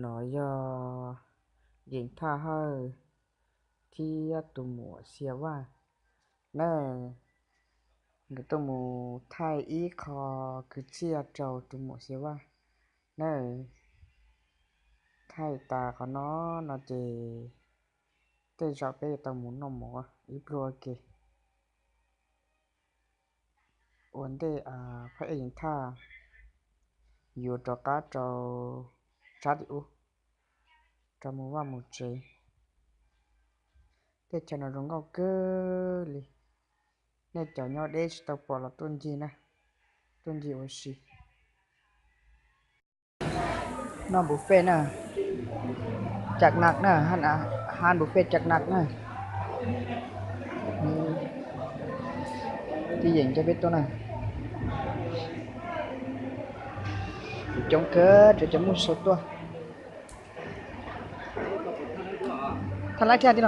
No yog Yeem Thaj Hawj thiab tus muam Xia Vaj na. Nkawd tuaj mus thaij ib qho kwv txhiaj rau tus muam Xia Vaj na. Thaij tas qhov no no ces tej zaum peb yuav tau mus noj mov ib pluag ua ke ua ntej phab ej Yeem Thaj yuav rov qab rau sab tim ub, rau mus vaj mus tsev. Tej chaw no zoo nkauj kawg li. Nej cov nyob deb tsis tau pom los tuaj ncig na, tuaj ncig ua si. Noj buffet na, cam nas na, han buffet cam nas na. Tij Yeem coj peb tuaj na. Kuv coob kawg, cov cov muj sau tuaj. Thaj lab thiab tij